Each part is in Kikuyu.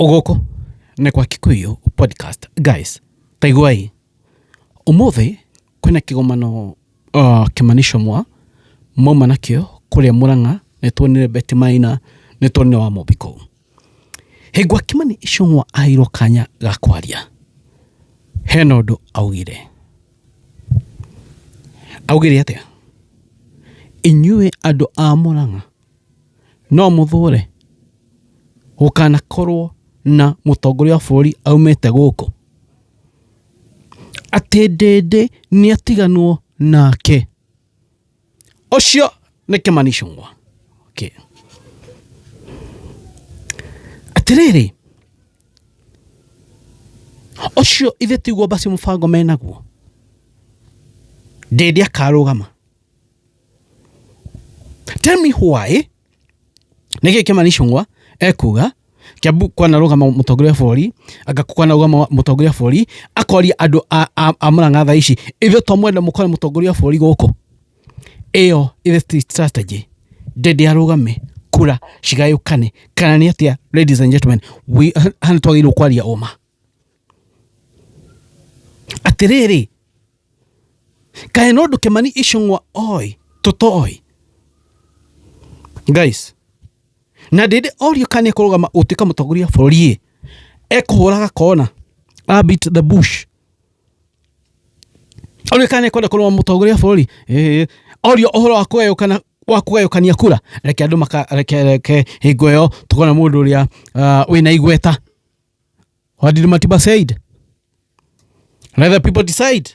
Gũkũ nĩ kwa Kikuyu podcast. Guys, taiguai ũmũthĩ kwĩna kĩgomano Kĩmani Ichung'wa mauma nakĩo kũrĩa Mũrang'a, nĩ tuonire Betty Maina, nĩ tuonire Wamũmbi kũu. Hingo Kĩmani Ichung'wa aheirwo kanya ga kwaria, hena ũndũ augire. Augire atĩa? Inyuĩ andũ a Mũrang'a no mũthũre gũkanakorwo na mũtongoria wa bũrũri aumĩte gũkũ? Atĩ Ndĩndĩ nĩatiganwo nake. Ũcio nĩ Kĩmani Ichung'wa. Okay. Atĩrĩrĩ, ũcio ithe tiguo basi mũbango menaguo? Ndĩndĩ akarũgama. Tell me why nĩkĩ Kĩmani Ichung'wa ekuga Kiambu kwanarũgama mũtongoria wa bũrũri anga kwanarũgama mũtongoria wa bũrũri akoria andũ a, a, a Mũrang'a thaa ici ithuĩ to mwende mũkorwo mũtongoria wa bũrũri gũkũ ĩyo ĩrĩ ti strategy ndĩndĩ arũgame kura cigayũkane kana nĩ atĩa? Ladies and gentlemen, we haha nĩ twagĩrĩirwo kwaria ũma atĩrĩrĩ, kaĩ no ũndũ Kĩmani Ichung'wa oĩ tũtoĩ? Guys, na ndĩndĩ orio kana nĩekũrũgama gũtuĩka mũtongoria wa bũrũri ĩ ekũhũra gakona a beat the bush. Orio kana nĩekwenda kũrũgama mũtongoria wa bũrũri ĩĩ, orio ũhoro wa kũgayũkana wa kũgayũkania kura, reke andũ maka reke reke hingo ĩyo tũkona mũndũ ũrĩa wĩna igweta. What did Matiba said? Let the people decide.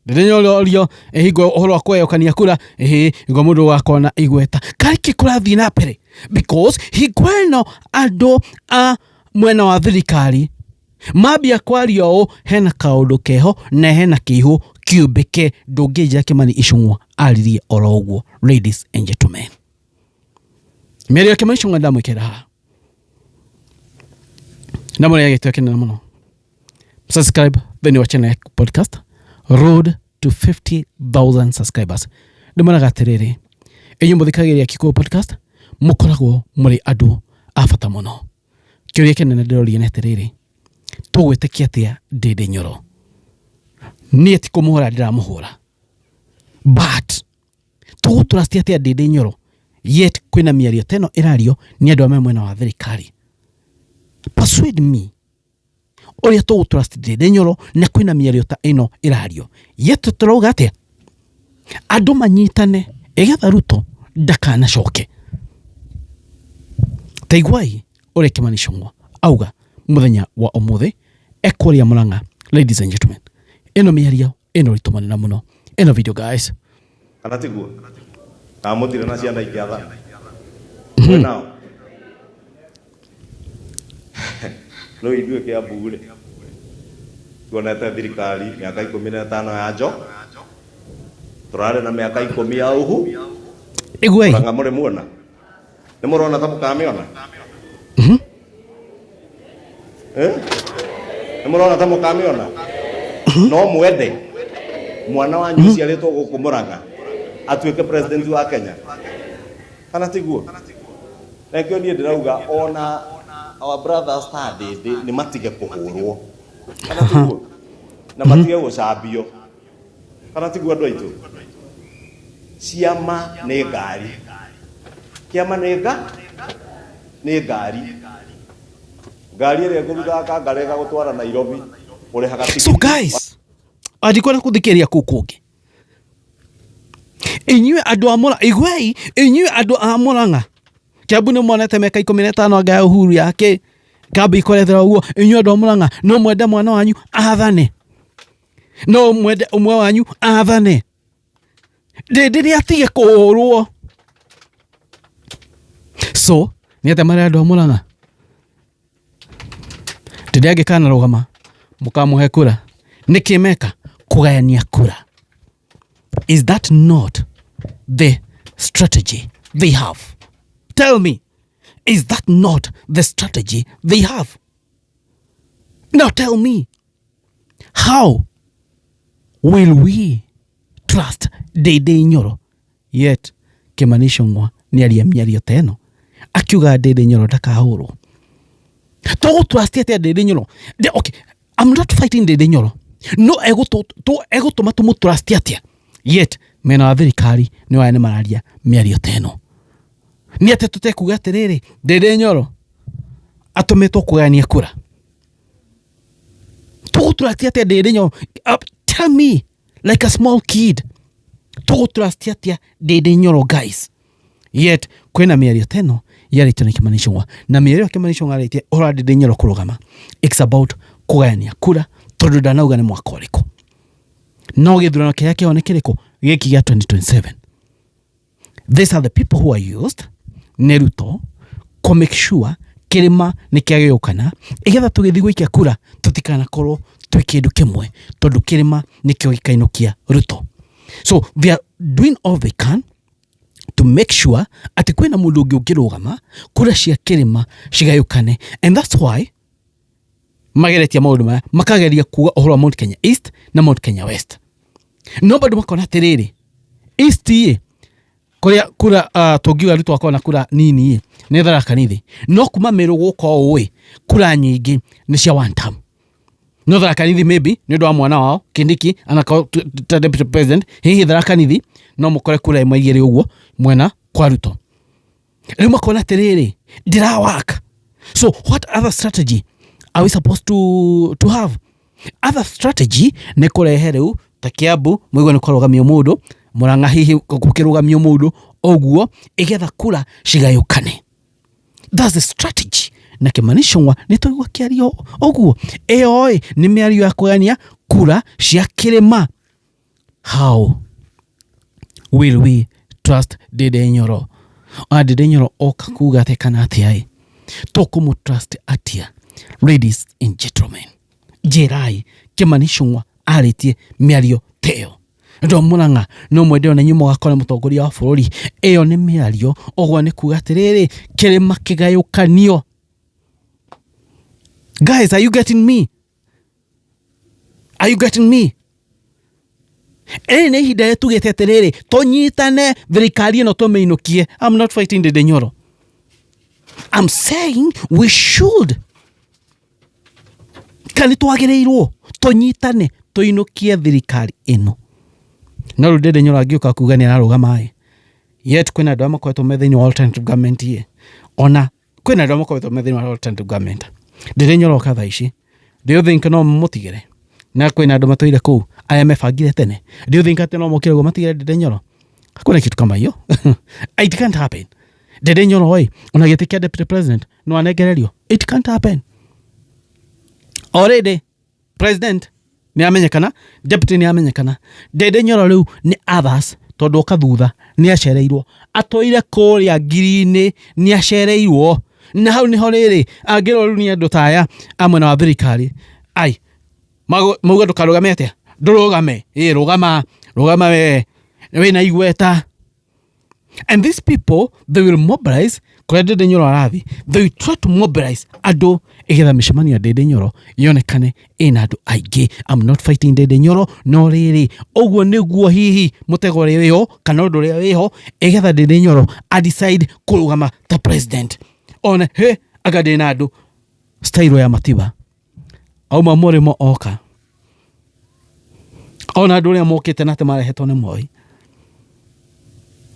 Rĩrĩa orio hingo ũhoro wa kũgayũkania kura, ĩhĩ hingo mũndũ ũgakorwo na igweta karĩkĩ kũrathiĩ na mbere, because hingo ĩno andũ a mwena wa thirikari mambia kwaria ũũ, hena kaũndũ keho na hena kĩihũ kĩũmbĩke. Ndũngĩnjĩra Kĩmani Ichung'wa aririe oro ũguo. Ladies and gentlemen, mĩario ya Kĩmani Ichung'wa ndamwĩkĩra haha na mũrĩa gĩtĩo kĩnene mũno. Subscribe thĩinĩ wa channel ya podcast, road to 50,000 subscribers. Ndĩmwĩraga atĩrĩrĩ, inyuĩ mũthikagĩrĩria Kikuyu podcast mũkoragwo mũrĩ andũ a bata mũno. Kĩũria kĩnene ndĩroria nĩ atĩrĩrĩ, tũgwĩtĩkia atĩa Ndĩndĩ Nyoro? Niĩ ti kũmũhũra ndĩramũhũra, but tũgũtrust atĩa Ndĩndĩ Nyoro yet kwĩna mĩario ta ĩno ĩrario nĩ andũ a me mwena wa thirikari? Persuade me ũrĩa tũgũtrust Ndĩndĩ Nyoro na kwĩna mĩario ta ĩno ĩrario, yet tũrauga atĩa? Andũ manyitane ĩgetha Ruto ndakanacoke. Taiguai ũrĩa Kĩmani Ichung'wa auga mũthenya wa ũmũthĩ ekũrĩa Mũrang'a. Ladies and gentlemen, ĩno mĩario ĩno ũritũ mũnene mũno, ĩno video, guys. Kana tiguo? Kana mũtirĩ na ciana ingĩathana? Mwĩ nao? Rĩu ithuĩ Kĩambu rĩ, tuonete thirikari mĩaka 15 ya njo, tũrarĩ na mĩaka 10 ya uhu. Iguai. Mũrang'a mũrĩ muona? Nĩ mũrona ta mũkamĩona? Eh? Nĩ mũrona ta mũkamĩona? No mwende mwana wanyu ũciarĩtwo gũkũ Mũrang'a atuĩke president wa Kenya? Kana tiguo? Na nĩkĩo niĩ ndĩrauga ona our brothers ta Ndĩndĩ nĩ matige kũhũrwo. Kana tiguo? Na matige gũcambio. Kana tiguo andũ aitũ? Ciama nĩ ngari. Kĩama nĩ nga? Nĩ ngari. Ngari ĩrĩa ĩkũrutaga Kangara ĩgagũtwara Nairobi, ũrĩhaga So tigiti. Guys, andikwenda kũthikĩrĩria kũu kũngĩ. Inyuĩ andũ a Mũrang'a, iguai, inyuĩ andũ a Mũrang'a, Kĩambu nĩ monete mĩaka 15 anga ya Uhuru yake kambi ikoretera ũguo. Inyuĩ andũ a Mũrang'a, no mwende mwana wanyu athane? No mwende ũmwe wanyu athane? Ndĩndĩ nĩ atige kũhũrwo. So nĩ atĩa marĩa andũ a Mũrang'a? Ndĩndĩ angĩkanarũgama mũkamũhe kura nĩkĩ? Meka kũgayania kura. Is that not the strategy they have? Tell me, is that not the strategy they have? Now tell me, how will we trust Ndĩndĩ Nyoro yet Kĩmani Ichung'wa nĩ aria mĩario ta ĩno akiuga Ndĩndĩ Nyoro ndakahũrwo? Tũgũtrust atĩa Ndĩndĩ Nyoro? Okay, I'm not fighting Ndĩndĩ Nyoro, no egũtũma tũmũtrust atĩa yet mena wa thirikari nĩ waya nĩ mararia mĩario ta ĩno? Nĩ atĩa tũtekuga atĩrĩrĩ, Ndĩndĩ Nyoro atũmĩtwo kũgayania kura? Tũgũtrust atĩa Ndĩndĩ Nyoro? Tell me like a small kid, tũgũtrust atĩa Ndĩndĩ Nyoro, guys, yet kwĩna mĩario ta ĩno yarĩtio nĩ Kimani Ichung'wa? Na mĩario ĩyo Kimani Ichung'wa arĩtie ũhoro wa Ndĩndĩ Nyoro kũrũgama, it's about kũgayania kura, tondũ ndanauga nĩ mwaka ũrĩkũ, no gĩthurano kĩrĩa kĩho nĩ kĩrĩkũ? Gĩkĩ gĩa 2027. These are the people who are used nĩ Ruto kũ make sure kĩrĩma nĩ kĩagĩũkana, ĩgetha tũgĩthiĩ gũikia kura tũtikanakorwo twĩ kĩndũ kĩmwe, tondũ kĩrĩma nĩkĩo gĩkainũkia Ruto. So they are doing all they can to make sure atĩ kwĩna mũndũ ũngĩ ũngĩrũgama, kura cia kĩrĩma cigayũkane, and that's why mageretie maũndũ maya, makageria kuga ũhoro wa Mount Kenya East na Mount Kenya West. No bado makona atĩrĩrĩ, East ĩ kũrĩa kura tũngiuga Ruto akorwo na kura nini ĩ nĩ Tharaka Nithi, no kuma Meru gũka ũũ ĩ kura nyingĩ nĩ cia one term. No Tharaka Nithi, maybe nĩ ũndũ wa mwana wao Kindiki anakorwo ta deputy president, hihi Tharaka Nithi no mũkore kura ĩmwe igĩrĩ ũguo mwena kwa Ruto. Rĩu makona atĩrĩrĩ, ndĩra work, so what other strategy are we supposed to have? Other strategy nĩ kũrehe rĩu ta Kiambu mũigua nĩ kũrũgamio mũndũ, Murang'a hihi gũkĩrũgamio mũndũ ũguo, ĩgetha kura cigayũkane. That's the strategy. Na Kimani Ichung'wa nĩ twaigua kĩario ũguo, ĩyo ĩ nĩ mĩario ya kũgayania kura cia kĩrĩma. How will we trust Ndĩndĩ Nyoro? Ona Ndĩndĩ Nyoro oka kuga atĩ kana atĩa ĩ, tũkũmũ trust atĩa? Ladies and gentlemen, njĩrai, Kimani Ichung'wa arĩtie mĩario ta ĩyo ndo Murang'a no mwende ona inyuĩ mũgakora mũtongoria wa bũrũri? Ĩyo nĩ mĩario, ũguo nĩ kuga atĩrĩrĩ, kĩrĩma kĩgayũkanio. Guys, are you getting me? Are you getting me? Ĩrĩ nĩ ihinda rĩrĩa tugĩte atĩrĩrĩ, tũnyitane thirikari ĩno tũmĩinũkie. I'm not fighting Ndĩndĩ Nyoro, I'm saying we should, kana nĩ twagĩrĩirwo tũnyitane tũinũkie thirikari ĩno. No rĩu Ndĩndĩ Nyoro angĩũka kuga nĩ ararũgama ĩ, yet kwĩna andũ arĩa makoretwo me thĩinĩ wa alternative government ĩ, ona kwĩna andũ arĩa makoretwo me thĩinĩ wa alternative government. Ndĩndĩ Nyoro oka thaa ici, do you think no mũtigĩre? Na kwĩna andũ matũire kũu arĩa mebangire tene. Do you think atĩ no mokĩre ũguo matigĩre Ndĩndĩ Nyoro? Hakuna kitu kama hiyo, it can't happen. Ndĩndĩ Nyoro ĩ, ona gĩtĩ kĩa deputy president no anengererio? It can't happen. Already president nĩ amenyekana, deputy nĩ amenyekana. Ndĩndĩ Nyoro rĩu nĩ others, tondũ oka thutha, nĩ acereirwo, atũire kũrĩa ngiri-inĩ, nĩ acereirwo. Na hau nĩho rĩrĩ angĩrwo rĩu nĩ andũ ta aya a mwena wa thirikari, ai mauga ndũkarũgame atĩa, ndũrũgame ĩ, rũgama, rũgama, we wĩna igweta. And these people, they will mobilize kũrĩa Ndĩndĩ Nyoro arathiĩ. They will try to mobilize andũ ĩgetha mĩcemanio ya Ndĩndĩ Nyoro yonekane ĩna andũ aingĩ. I'm not fighting Ndĩndĩ Nyoro, no rĩrĩ, ũguo nĩguo hihi mũtego ũrĩa wĩho kana ũndũ ũrĩa wĩho, ĩgetha Ndĩndĩ Nyoro a decide kũrũgama ta president, one he anga ndĩna andũ, style ya Matiba auma mũrĩmo oka ona andũ arĩa mokĩte na atĩ marehetwo nĩ Moi,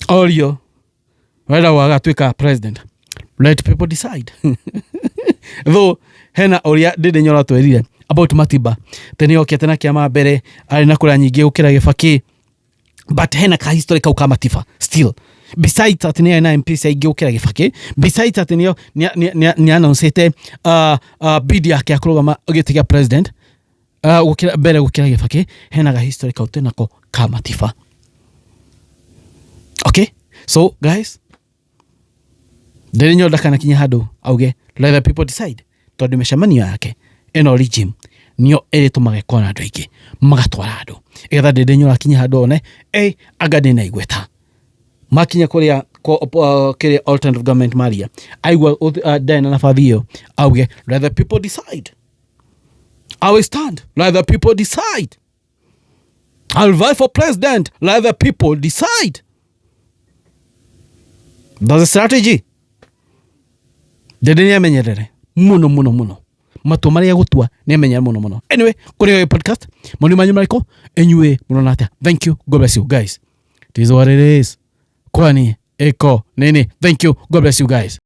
orio wenda wagatuĩka president, let people decide. Though hena ũrĩa Ndĩndĩ Nyoro atwĩrire about Matiba, atĩ nĩ okĩte na kĩama mbere arĩ na kura nyingĩ gũkĩra Gĩbakĩ, but hena ka history kau ka Matiba still, besides atĩ nĩ arĩ na MPs aingĩ gũkĩra Gĩbakĩ, besides atĩ nĩ announcĩte bid yake ya kũrũgama gĩtĩ gĩa president gũkĩra mbere gũkĩra Gĩbakĩ. Hena ga history kau twĩnako ka Matiba. Okay, so guys, Ndĩrĩ Nyoro ndakanakinya handũ auge let the people decide, tondũ mĩcemanio yake ĩno regime nĩyo ĩrĩtũmaga ĩkorwo na andũ aingĩ, magatwara andũ ĩgetha Ndĩndĩ Nyoro akinye handũ one ĩ anga ndĩna igweta. Makinya kũrĩa kĩrĩa alternative government maria, aigua ndarĩ na nabathi ĩyo, auge let the people decide, I will stand, let the people decide, I'll vie for president, let the people decide. That's a strategy. Ndĩndĩ nĩ amenyerere. Mũno mũno mũno matua marĩa gũtua nĩ amenyere mũno mũno. Anyway, kũrĩ podcast maũndũ manyu marĩkũ inyuĩ mũrona atĩa? Thank you, God bless you guys. It is what it is. Kwani iko nini? Thank you, God bless you guys.